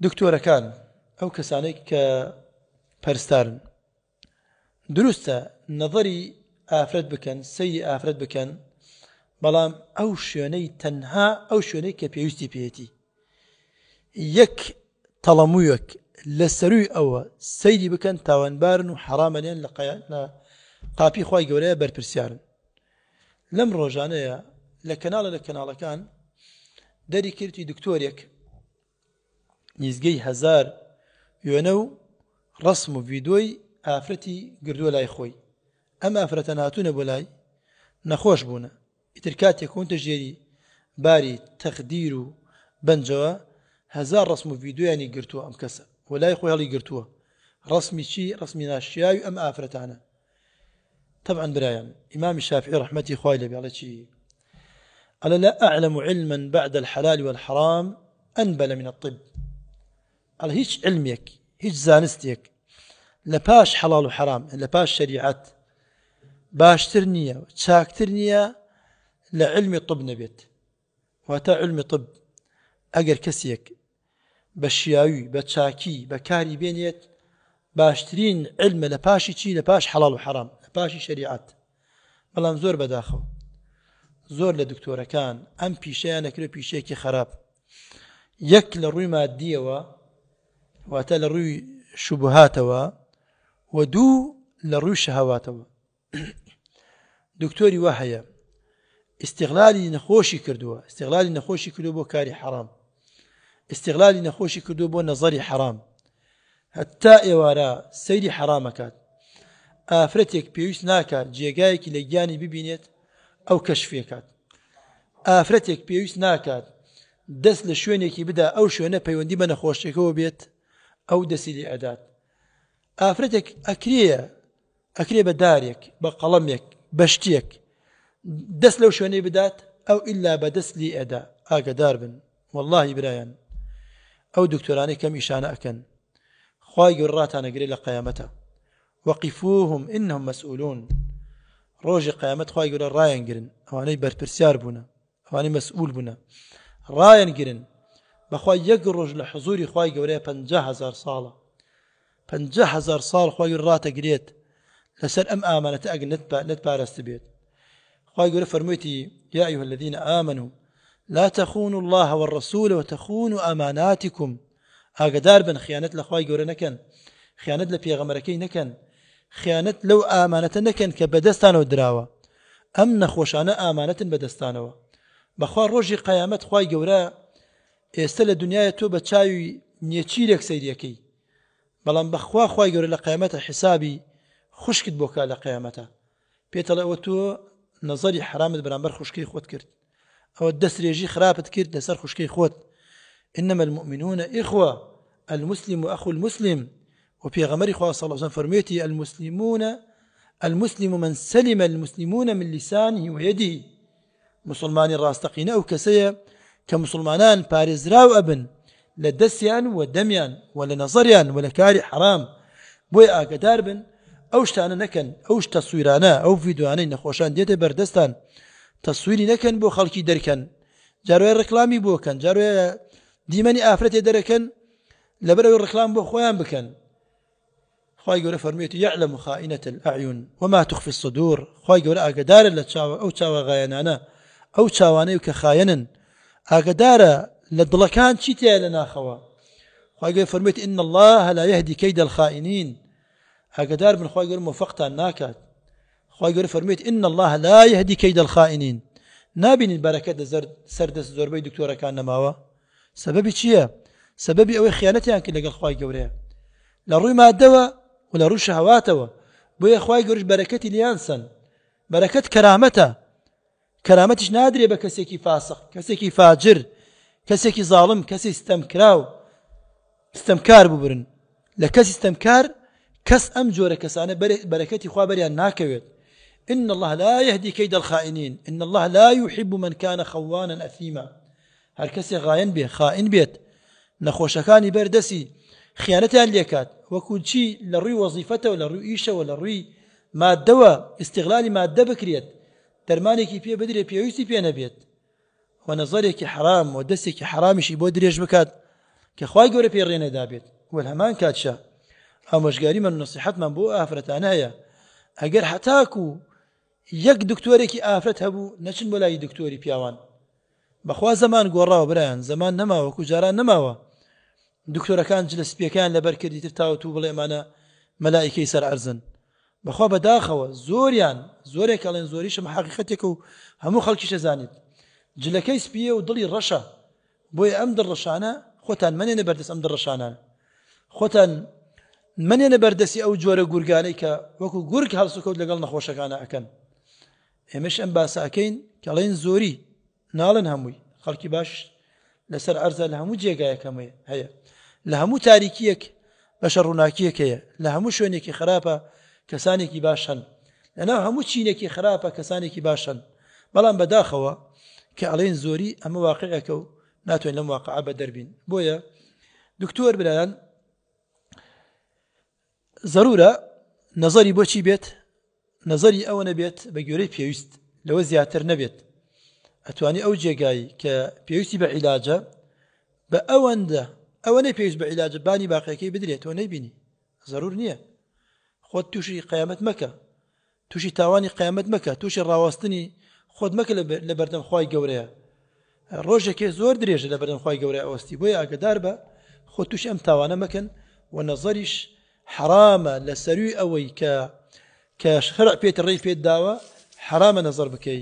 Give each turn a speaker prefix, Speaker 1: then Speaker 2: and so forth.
Speaker 1: دکتۆرەکان ئەو کەسانەی کە پەرستارن دروستە نەزەری ئافرەت بکەن سەیری ئافرەت بکەن بەڵام ئەو شوێنەی تەنها ئەو شوێنەی کە پێویستی پێیەتی یەک تەڵەموویەک لە سەروی ئەوە سەیری بکەن تاوانبارن و حەرامە لێن لە لە قاپی خوای گەورەیە بەرپرسیارن لەم ڕۆژانەیە لە کەناڵە لە کەناڵەکان دەری کردی دکتۆرێک نیزگەی هەزار وێنە و ڕسم و ڤیدۆی ئافرەتی گردووە لای خۆی ئەم ئافرەتە ناتونە بۆ لای نەخۆش بوونە ئیتر کاتێک کەونتە ژێری باری تەخدیر و بەنجەوە هەزار ڕسم و ڤیدۆیانی گرتووە ئەم کەسە و لای خۆی هەڵی گرتووە ڕسمی چی ڕسمی ناشیاوی ئەم ئافرەتانە طبعا برایان ئیمامی شافعی ڕەحمەتی خوای لێ بێ چی ئەڵێ لا أعلم علما بعد الحلال والحرام أنبل من الطب ئەڵێ هیچ علمێک هیچ زانستێک لە پاش حەڵاڵ و حەرام لە پاش شەریعەت باشتر نییە چاکتر نییە لە علمی طب نەبێت واتە علمی طب ئەگەر کەسێک بە شیاوی بە چاکی بە کاری بێنێت باشترین علمە لە پاشی چی لە پاش حەڵاڵ و حەرام لە پاشی شەریعەت بەڵام زۆر بەداخەوە زۆر لە دکتۆرەکان ئەم پیشەیان نەکرێت پیشەیەکی خراپ یەک لە ڕووی مادیەوە واتە لە ڕووی شوبهاتەوە و دوو لە ڕووی شەهواتەوە دکتۆری وا هەیە استغلالی نەخۆشی کردووە استغلالی نەخۆشی کردو بۆ کاری حرام استغلالی نەخۆشی کردو بۆ نەزەری حرام هەتا ئێوارە سەیری حرامەکات ئافرەتێک پێویست ناکات جێگایەکی لە گیانی ببینێت ئەو کەشفێکات ئافرەتێک پێویست ناکات دەست لە شوێنێکی بدا ئەو شوێنە پەیوەندی بە نەخۆشیەکەوە بێت ئەو دەستی لێ ئەدات ئافرەتێک ئەکرێ ئەکرێ بە دارێک بە قەڵەمێک بە شتێک دەست لەو شوێنەی بدات ئەو ئللا بە دەست لی ئەدا ئاگدار بن واللهی برایان ئەو دکتۆرانەی کەم ئیشانە ئەکەن خوای گەورە ڕاتانەگرێ لە قیامەتە وقفوهم إنهم مسؤولون ڕۆژی قیامەت خوای گەورە ڕایانگرن ئەوانەی بەرپرسیار بوونە ئەوانەی مەسئول بوونە ڕایانگرن بەخوا یەک ڕۆژ لە حزوری خوای گەورەیە 50000 ساڵە 50000 ساڵ خوای گەورە ڕاتەگرێت لەسەر ئەم ئامانەتە ئەگەر نەتپارست بێت خوای گەورە فەرموویەتی یا أيها الذين آمنوا لا تخونوا الله والرسول وتخونوا أماناتكم ئاگدار بن خیانەت لە خوای گەورە نەکەن خیانەت لە پێغەمەرەکەی نەکەن خیانەت لەو ئامانەتە نەکەن کە بەدەستانەوە دراوە ئەم نەخۆشانە ئامانەتن بەدەستانەوە بەخوا ڕۆژی قیامەت خوای گەورە ئێستا لە دنیاە تۆ بە چاوی نێچیرێک سەیریەکەی بەڵام بەخوا خوای گەورە لە قیامەتە حسابی خوشکت بۆکا لە قیامەتە پێتەڵێ ئەوە تۆ نەزەری حرامت بەرامبەر خوشکەی خۆت کرد ئەوە دەسترێژی خراپت کرد لەسەر خوشکەی خۆت إنما المؤمنون إخوة المسلم أخو المسلم وپێغەمبەری خوا صلی الله علیه وسلم فەرموویەتی المسلمون المسلم من سلم المسلمون من لسانه ويده مسلمانی ڕاستەقینە ئەو کەسەیە کە مسلمانان پارێزراو ئەبن لە دەستیان و دەمیان و لە نەزەریان و لە کاری حرام بۆیە ئاگدار بن ئەو شتانە نەکەن ئەو تەسویرانە ئەو ڤیدیۆانەی نەخۆشان دێتە بەردەستان تەسویری نەکەن بۆ خەڵکی دەرکەن جاروای ڕکلامی بۆکەن جاروای دیمەنی ئافرەتێ دەرەکەن لەبەرەوەی ڕکلام بۆ خۆیان بکەن خوای گەورە فەرموویەتی یعلم خائنة الأعین وما تخفی الصدور خوای گەورە ئاگدارە لە چاوە ئەو چاوە غایەنانە ئەو چاوانەی کە خایەنن ئاگدارە لە دڵەکان چی تایە لە ناخەوە خوای گەورە فەرموویەتی إن الله لا يهدي كيد الخائنين ئاگدار بن خوای گەورە مۆفەقتان ناکات خوای گەورە فەرموویەتی إن الله لا يهدي كيد الخائنين نابینین بەرەکەت لە سەر دەست زۆربەی دکتۆرەکان نەماوە سەبەبی چییە؟ سەبەبی ئەوەی خیانەتیان کرد لەگەڵ خوای گەورەیە لە ڕووی مادەوە و لە ڕووی شەهواتەوە بۆیە خوای گەورەش بەرەکەتی لیان سەن بەرەکەت کەرامەتە کەرامەتیش نادرێ بە کەسێکی فاسق کەسێکی فاجر کەسێکی زاڵم کەسی ستەمکراو ستەمکار ببرن لە کەسی ستەمکار کەس ئەم جۆرە کەسانە بەرەکەتی خوا بەریان ناکەوێت إن الله لا يهدي كيد الخائنين إن الله لا يحب من كان خوانا أثيما هەر کەسێ غایەن بێ خائن بێت نەخۆشەکانی بەردەسی خیانەتیان لێکات وەکو چی لە ڕووی وەزیفەتەوە لە ڕووی ئیشەوە لە ڕووی مادەوە ئیستغلالی مادە بکرێت دەرمانێکی پێ بدرێت پێویستی پێ نەبێت و نەزەرێکی حرام و دەستێکی حرامیشی بۆ درێژ بکات. کە خوای گەورە پێی ڕێنەدابێت وە هەمان کاتشا ئامۆژگاریمان و نەسیحەتمان بۆ ئافرەتانە هەیە ئەگەر هەتاکو یەک دکتۆرێکی ئافرەت هەبوو نەچن بۆ لای دکتۆری پیاوان بەخوا زەمان گۆڕاوە برایان زەمان نەماوە وەکو جاران نەماوە دکتۆرەکان جلە سپیەکان لەبەر کردی تر تاوەتو بڵێ ئەمانە مەلائیکەی سەر عەرزن بەخوا بەداخەوە زۆریان زۆرێک ئەڵێن زۆریشم حەقیقەتێکە و هەموو خەڵکیش ئەزانێت جلەکەی سپیە و دڵی ڕەشە بۆیە ئەم دڵڕەشانە خۆتان مەنێنە بەردەست ئەم دڵڕەشانە خۆتان مەنێنە بەردەستی ئەو جۆرە گورگانەی کە وەکو گورگ هەڵسوکەوت لەگەڵ نەخۆشەکانە ئەکەن ئێمەش ئەم باسە ئەکەین کەڵێن زۆری ناڵێن هەمووی خەڵکی باش لەسەر ئەرزە لە هەموو جێگایەک هەمووی هەیە لە هەموو تاریکیەک بەشە ڕووناکیەک هەیە لە هەموو شوێنێکی خراپە کەسانێکی باش هەن لەناو هەموو چینێکی خراپە کەسانێکی باش هەن بەڵام بەداخەوە کە ئەڵێن زۆری ئەمە واقعەکە و ناتوانین لەم واقعە بە دەربین بۆیە دکتۆر برایان زەرورە نەزەری بۆچی بێت نەزەری ئەوە نەبێت بە گوێرەی پێویست لەوە زیاتر نەبێت ئەتوانی ئەو جێگای کە پێویستی بە عیلاجە بە ئەوەندە ئەوەنەی پێویست بە عیلاجە بانی باقیەکەی بدرێت تۆ نەیبینی زەرور نییە خۆت تووشی قیامەت مەکە تووشی تاوانی قیامەت مەکە تووشی ڕاوەستنی خۆت مەکە لە بەردەم خوای گەورەیە ڕۆژێکێ زۆر درێژە لە بەردەم خوای گەورە ئەوەستی بۆیە ئاگدار بە خۆ تووشی ئەم تاوانە مەکەن و نەزەریش حەرامە لە سەروی ئەوەی کە کە شەرع پێت ڕێی پێت داوە حەرامە نەزەر بکەی.